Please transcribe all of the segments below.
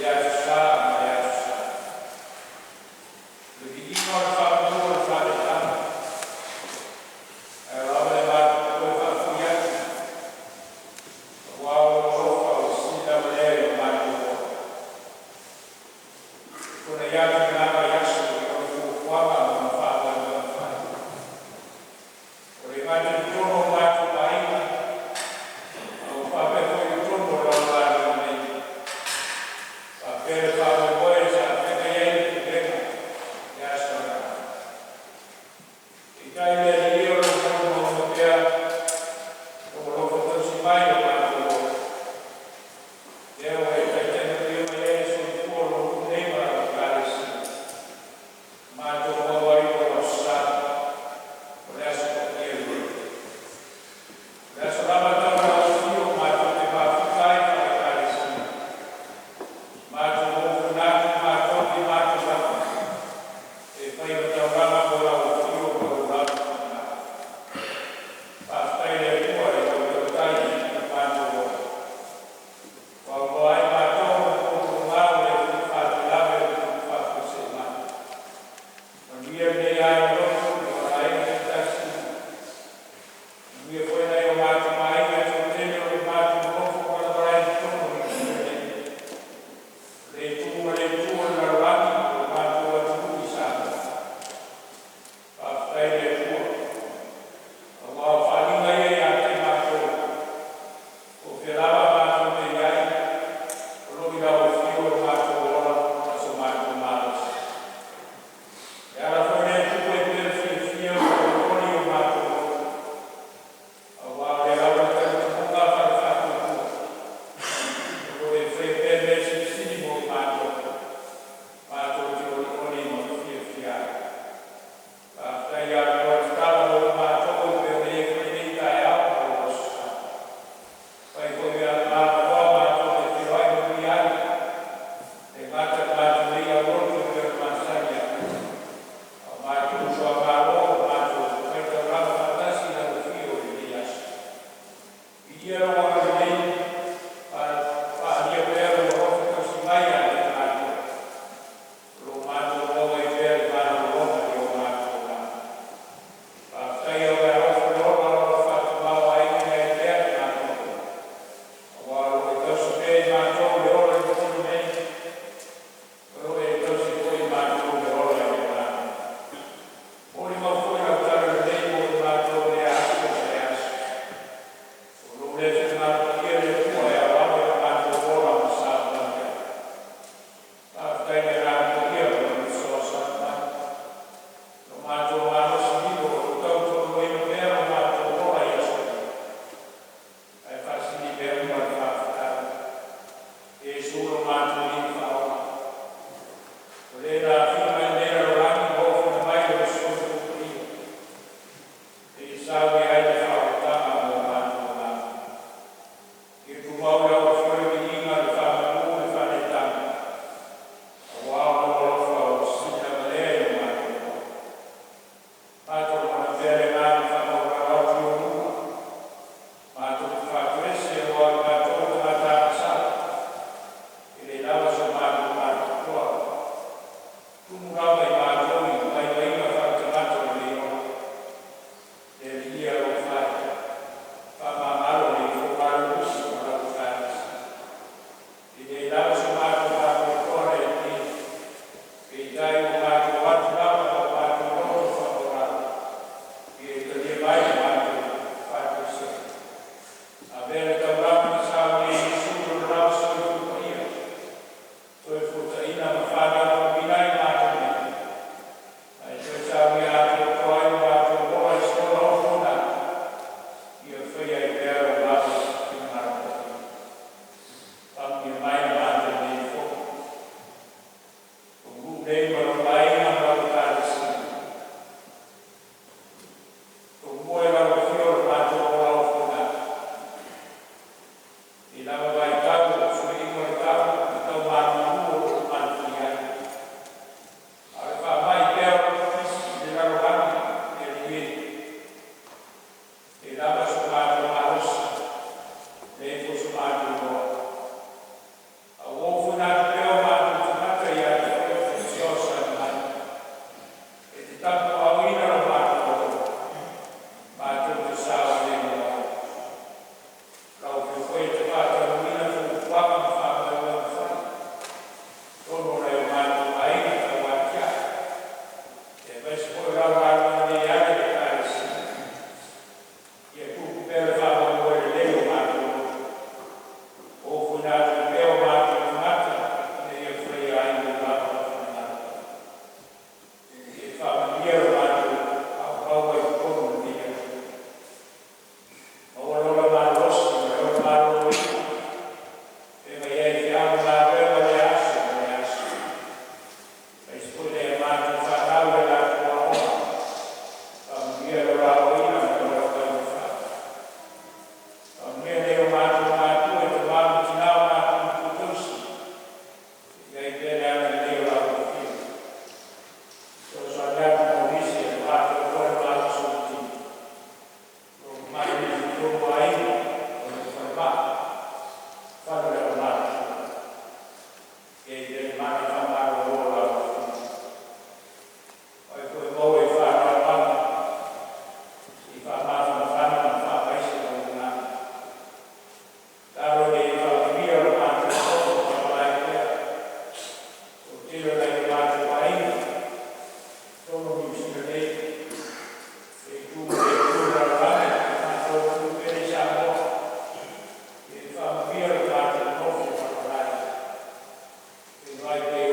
Le Aso Sa ma le Aso Sa. O le viiga o le faamanu o le faaletaga, ae o lava le matutua e faafoi atu, aua o lou alofa ua sili lava lea i lo matou ola. Ua tuanai atu lena vaiaso i ona fuafuaga ma ona faamoemoega fai, ua le gata i totonu o matou aiga, a ua faapea foi i totonu o lau galuega nei, faapea le faamoemoe sa feagai ai le Pulega i le aso ananafi. Peitai le Alii e, o lou molimauina pea o lou alofa tausi mai i lo matou ola, lea ua e taitai manuia mai ai le soifua o lou nuu nei ma lau Ekalesia, ua matou maua ai lou Aso Sa, o le Aso Paia lenei. O le aso lava tau i lau afio matou te mafuta ai faale-Ekalesia, matou ofonatu matou i matou lava e faia ma taulaga mo lau afio ma lou lava finagalo. Faafetai i le Atua i lau tautai i lo matou ola, ua aunoa ai matou ma puapuaga ua le foi faalavelave o tupu faafuasei mai. Manuia lenei aiga loto ma ona aiga taitasi uma. Manuia foi nai o matou aiga e toatele o lo o matou nonofo ma malamalai i totonu o Niu Sila nei, o lea itu ma lea itu o le lalolagi ma lo matou atunuu i Samoa. Faafetai i le Atua aua o faaaliga ia ia te matou, po o fea lava matou te i ai, o lo o i lau afio lo matou ola ma so matou malosi. O le ala foi lea e tupu ai pea le fiafia ma le olioli o matou loto, aua o lea lava le talitonuga faale-Faatuatua o lo o e faia pea mea silisili mo i matou, matou te olioli ma fiafia ai. Faafetai le aluloa tatala mo i matou e pei ona i ai foi lenei taeao ma lou Aso Sa. Fai foi mea avanoa matou te feiloai manuia ai, e le gata i le matou nei aulotu e pei ona masani ai, a o matou uso a Malo ua matou faitaulaga faatasi i lau afio i lenei aso. Viia lou agalelei, faaalia pea lou alofa tausi mai ia te matou, o lo o matou maua ai pea le malologa i o matou olaga. Faafetai o le alofa, le ola o lo o faatamaoaigaina ai pea i matou, aua o lo o e tausi pea i matou le ola i totonu nei, o lo o e tausi foi i matou le ola i le agaga. Molimau foi lau talalelei mo i matou i lea aso ma lea aso. O lou lea finagalo paia le Atua e aoao i lo matou ola ma savavali ai. Faafetai i le Agaga Paia ma lona fesoasoani mai. Lo matou malosi lilo o lo o tautoaluaina pea lo matou ola i aso uma. Ae faasili mea uma le faafetai. Iesu lo matou Alii Faaola. O le na afio mai lenei lalolagi ma ofuna mai lona soifua paia. E sauni ai le faaolataga mo matou agaga. Ia tumau i lau afio le viiga, le faamanu, le faaneetaga, aua o lou alofa ua sili lava lea i lo matou ola. Matou lagona pea le agaga faamaualalo atu i ou luma, matou te faatoese aua o matou o tagata agasala, e le lava so matou matoatoa, tumu lava i matou i vaivaiga faaletagata o lenei ola. Le Alii e alofa e, faamagalo le ifo malolosi ma lau Ekalesia. E le lava so matou matoatoa le Alii e, peitai ua matou o atu lava ma o matou loto faamaualalo, ia e talia mai le matou faatoesega. Avea le taulaga na sauni ai Iesu i lona lava soifua paia, toefuataina ma fanau ai matou nei, ae toe saunia atoatoa ai lo matou ola i se ola ofuanatu, ia faia ai pea lou lava finagalo paia. Faamanuia mai le matou nei fono. Lou nuu nei ma lou aiga ma lau Ekalesia. Tumua i lau afio le matou ola ofuanatu. I lava vaitau o fesuiaiga o le tau ma tau malumalu o lo o malutia ai. A o le faamai pea o lo o pipisi i le lalolagi le Alii e. E lava so matou malosi, leai foi so matou iloa. A ua ofuina atu pea o Ia le mana faamalolo o lau Afioga. O ai foi e maua i le faanoanoaga, se i faamafanafana ma faavaise lou agaga. Tatalo ina ia faamanuia lo matou nofo ma malae pea. Le toatele o nai o matou aiga i totonu o Niu Sila nei, lea itu ma lea itu o le lalolagi, ia matou pele Samoa, ia faamanuia lo matou nofo ma malae. Feiloai pea i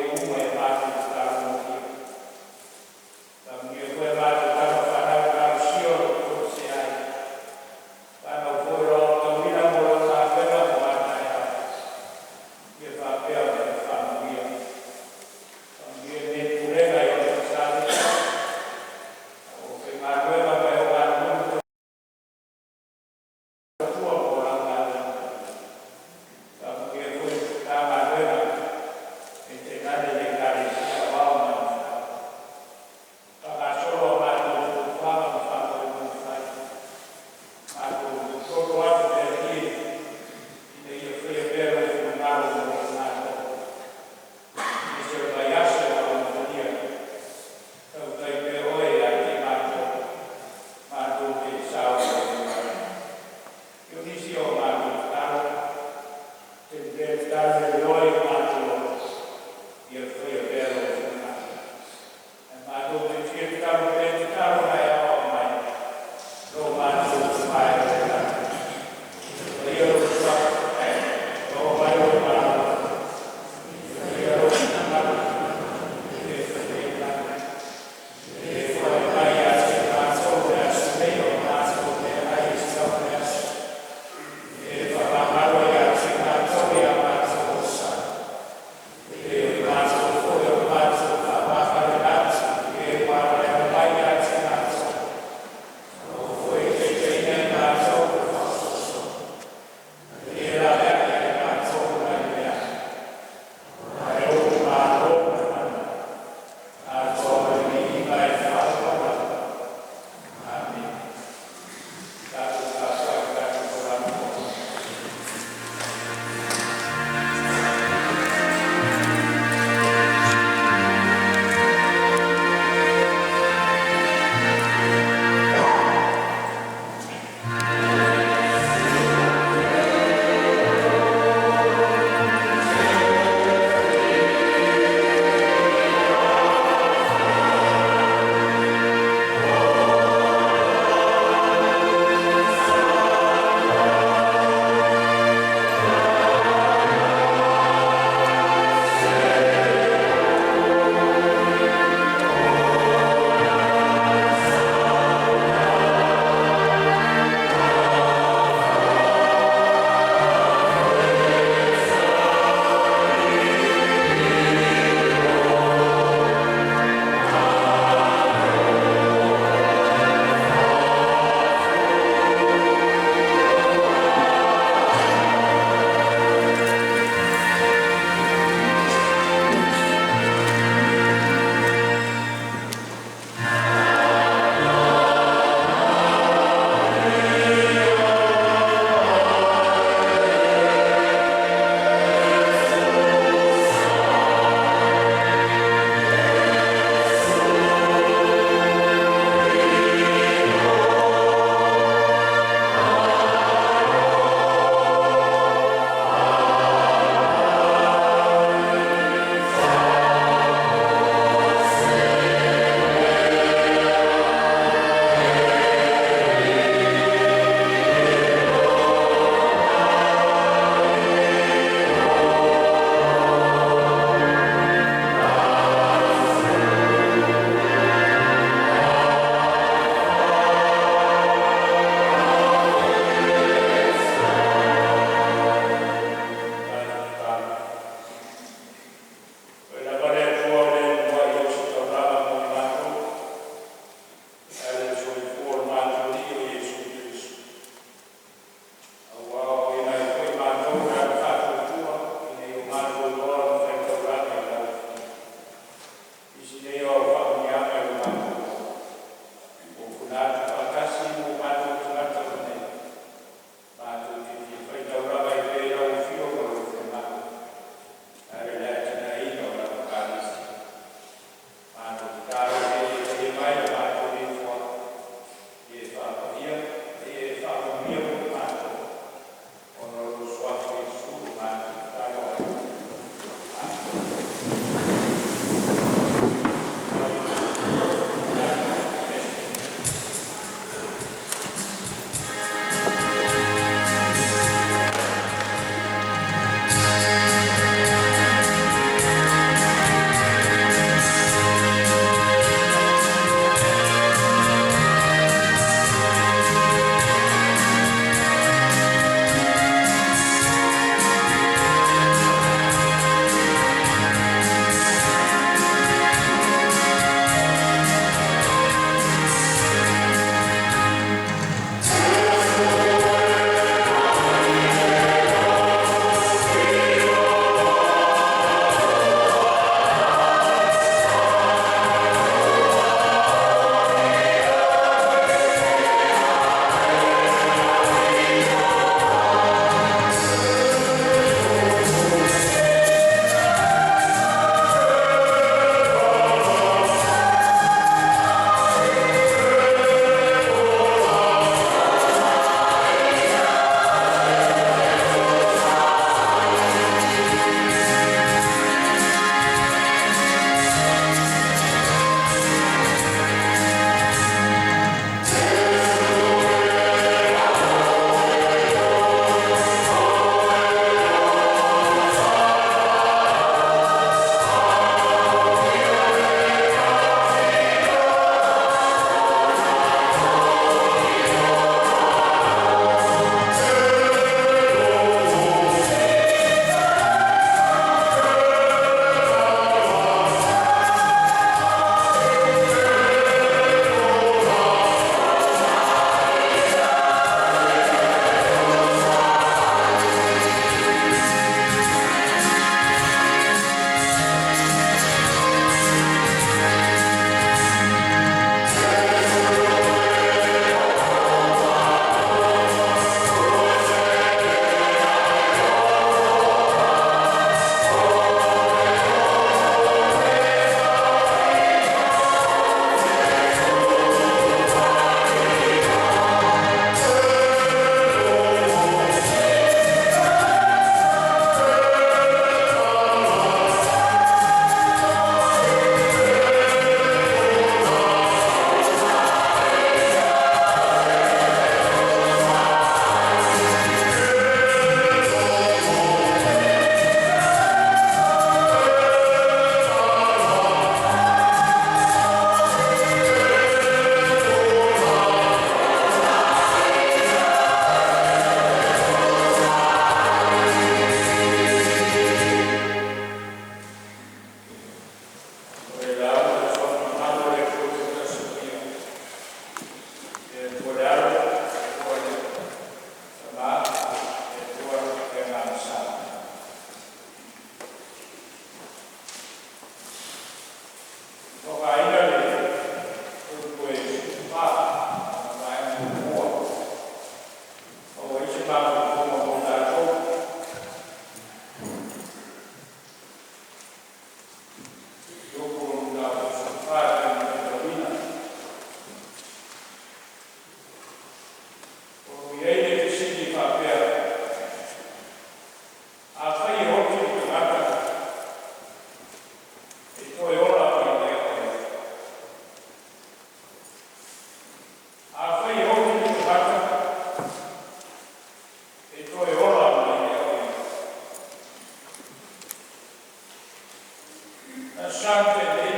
Na sa nei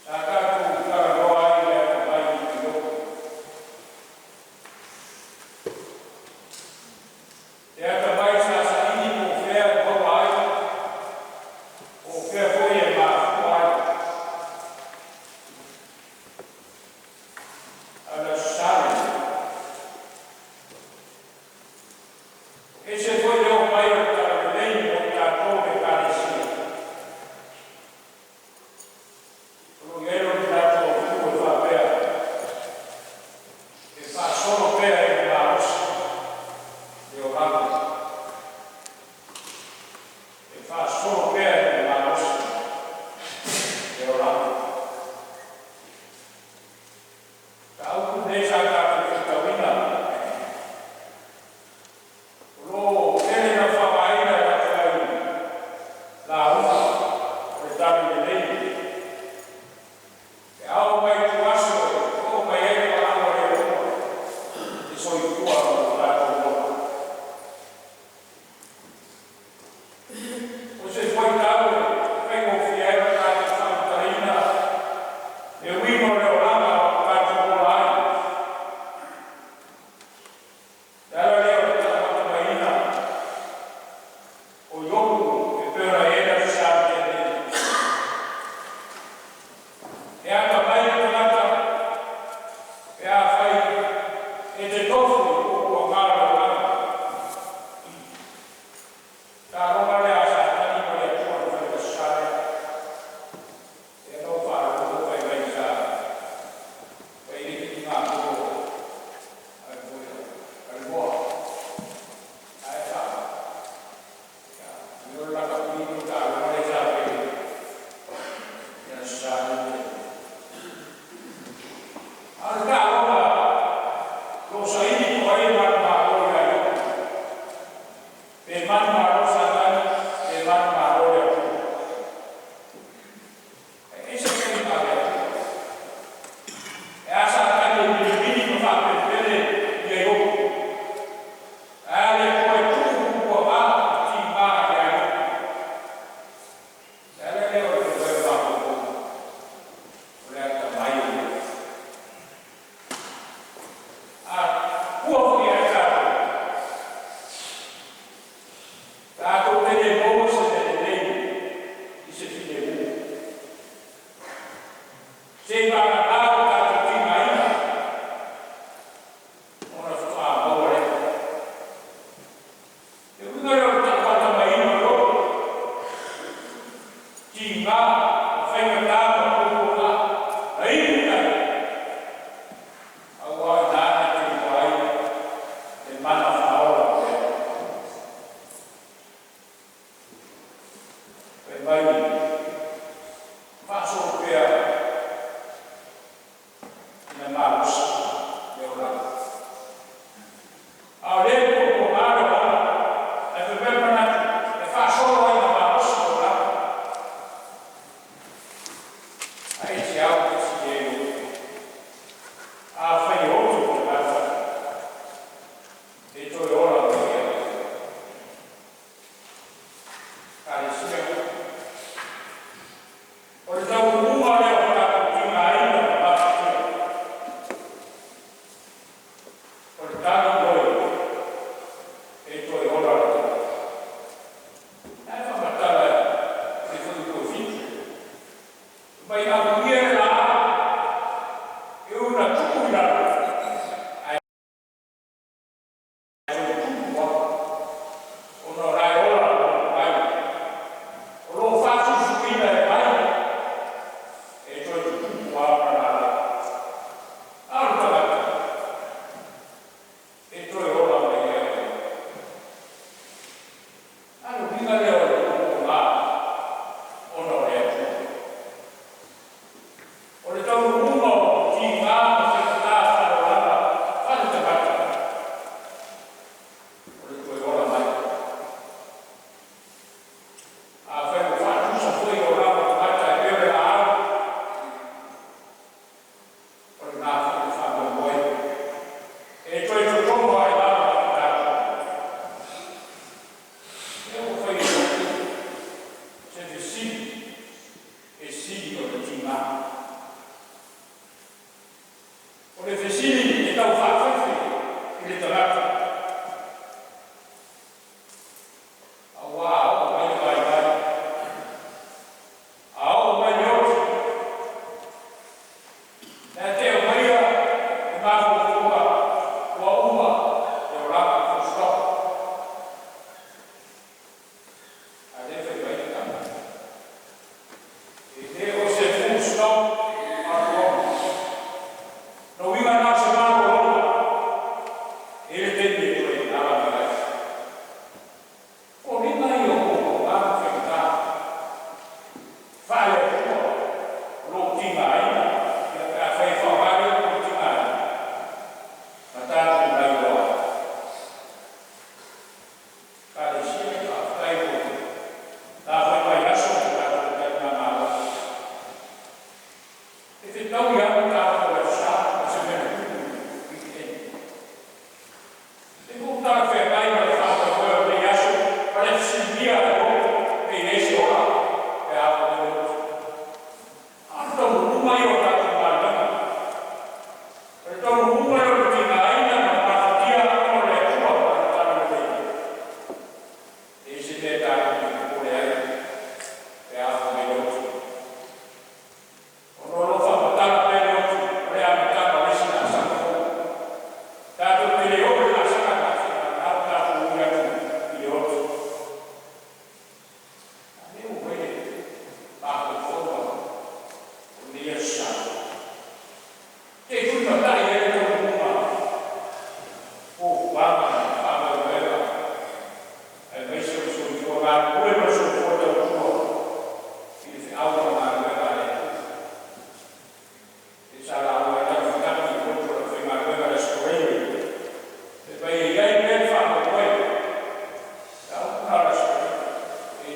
sa tatou talanoa ai le atamai i Iopu. Le atamai sa saili po o fea e maua ai, po o fea foi e mafua ai. A o le Aso Sa lenei, ese foi le oo mai o le Talalelei mo i tatou le Ekalesia. O lo o i ai lona manatu autu e faapea, e faasolo pea i le malosi le olaga. E faasolo pea i le malosi le olaga. Mataupu nei sa tatou faitauina, o lo o tele na faaaogaina e tatou ai lauga o le Talalelei, e ao mai tuaso e oo mai ai le valaau a le Atua i le soifua ma lo tatou ola. O se fuaitau e faigofie ai ona tatou faamatalaina le uiga o le olaga o lo tatou ola ai. Le ala lea o le taumatamaiina o Iopu e pei ona i ai le Aso Sa na tea nei. E atamai le tagata pe afai e te tofu i puapuaga o le olaga. Taaloga lea a Satani ma le Atua na fai i le Aso Sa lea. E no faalogo fai mai sa fai le kitigapolo a le moa ae fa ia o le lakapuli o taaloga lea sa fai i le Aso Sa lea. A o le taaloga lo o saili po o ai e manumalo ia Iopu. Pe manumalo Satani, pe manumalo le Atua. E ese faiga a le Atua. E a Satani e vilivili ma faapelepele ia Iopu. Ae a le Atua e tuu puapuaga ma tiga ia Iopu. Le ala lea o le toe faaopoopo o le atamai o Iopu. A ua foi ai tatou, tatou te le maua se mea lelei i se filemu. Seiavagana o tatou tigaina ona faatoa maua lea. Le uiga lea o le tauatamaiina o Iopu, tiga ma faigata ma puapuaga na inu tai, auā ina na te iloa ai le mana faaola o le Atua. Fai mai, faasolo pea ina malosi le olaga. A o lea e puapuaga le olaga, ae fai mai le manatu e faasolo ai ina malosi le olaga. Ae te au fesili ai Iopu, afai e oto le tagata, e toe ola mai ai? Ekalesia,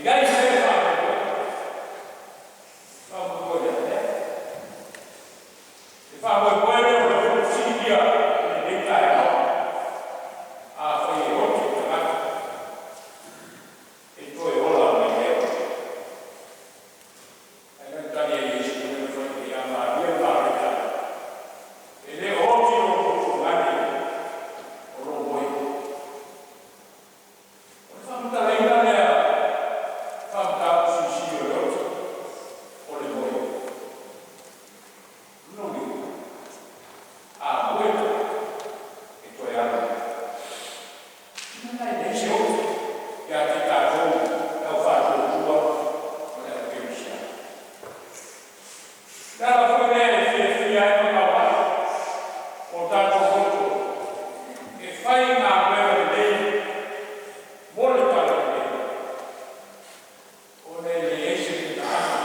E i ai se faamoemoe, faamoemoe i le a mea? Le faamoemoe lea o le fesiligia i lenei taeao, afai e oti le tagata, e toe ola mai ea? Ae na tali ai Iesu lea na fai mai ia Maria le Mareta, e le oti lou tuagane, o lou moe. O le faamatalaina lea, faamataupu silisili o le oti, o le moe. Lona uiga, a moe e toe alo mai. Ina e leai se oti ia te tatou le au faatuatua ma le au kerisiano. Le ala foi lea e fiafia ai ma maumau o tatou loto e fai galuega lelei mo le talalelei, ona e leai se putaaga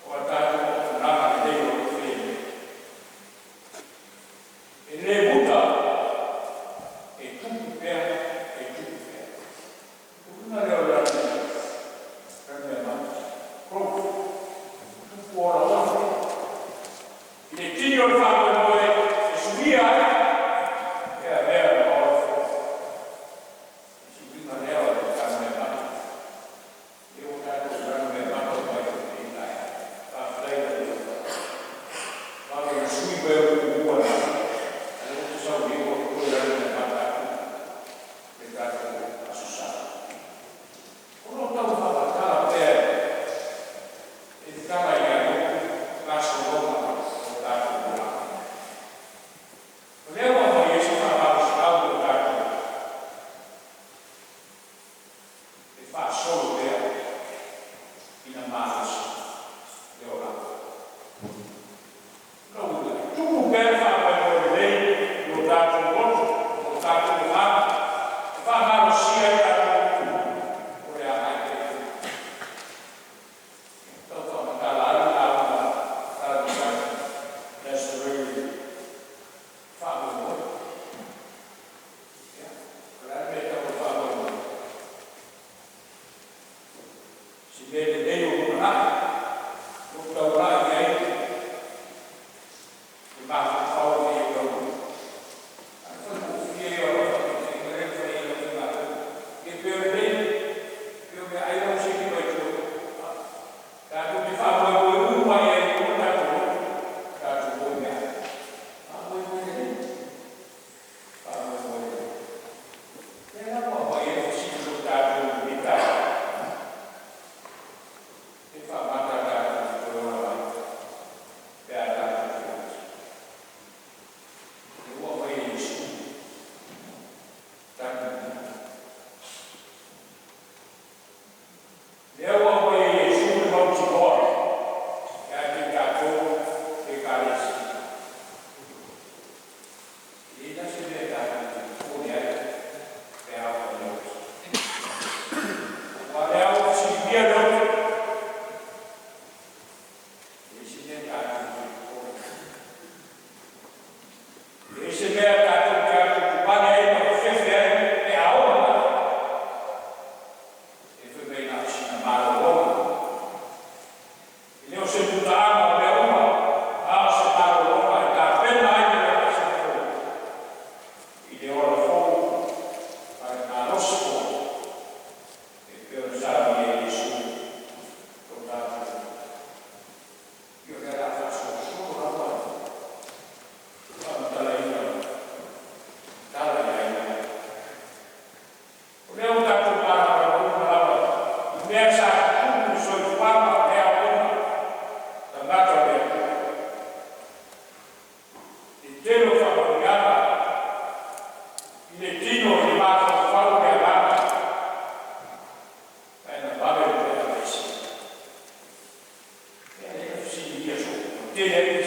o a tatou auaunaga lelei o lo o faia nei. E le muta, e tupu pea, e tupu pea. O luga lea o le ranumeamata, growth, tupu olaola i le tini o le faamoemoe e suia ai e avea ma ola fou. Suiga lea o le ranumeamata, e ua tatou ranumeamata mai i lenei taeao. Faafetai i le vave ona sui mai o le mumu a lea ua sau nei ua toe ranumeamata atu le tatou Aso Sa. O lo o tau faamatala pea e le tala ia Iopu gasologa o tatou olaga. O lea ua aumai ai se faamalosiau mo tatou e faasolo pea ina malosi le olaga. Lona uiga, e tupu pea le faamoemoe lelei i o tatou loto, o tatou agaga, e faamalosia ai tatou o le agai pea. Tau faamatala ai le lauga talamisai le Aso Faraile, faamoemoe. Ia, o le a le mea e tau o le faamoemoe? Si mea lelei o lumanai, o taulai i ai le mafaufau ina ia taunuu. A o le faigofie ia o lau faataitaiga lea na fai ai lau faigaluega. E pei o lelei, pei o meaai la ua seki mai tua. Tatou te faamoemoe uma i ai uma tatou loto, tatou o i meaai. Faamoemoe lelei, faamoemoe lelei. Lea la ua aumai ai le fesili mo tatou i lenei taeao. Pe faamata tatou te toe ola mai pe a tatou te oti. Le ua aumai e Iesu tali. Lea ua aumai e Iesu le mautinoa ia te tatou le Ekalesia. E leai la se mea tatou te popole ai pe a oo ina oti. Aua o lea ua fesiligia le oti. E leai se mea tatou te popole ai. E leai se mea tatou te atuatuvale ai ma fefefe ai pe a oo mai. E fai mai na o sina malologa. E le o se mutaaga o mea uma, a o se malologa e tapena ai le lagasi fou i le ola fou ma le malosi fou e pei ona saunia e Iesu lo tatou. Ia o lea o le a faasolosolo lava faamatalaina tala ia Iopu. O lea ua tatou malamalama uma lava i mea sa tutupu i le soifuaga o lea auauna tagata o le Atua. Le tele o faamanuiaga i le tino i le mafaufau i le agaga, ae na vave ona toe aveese. Ia lea na fesiligia soo, ua tele ai.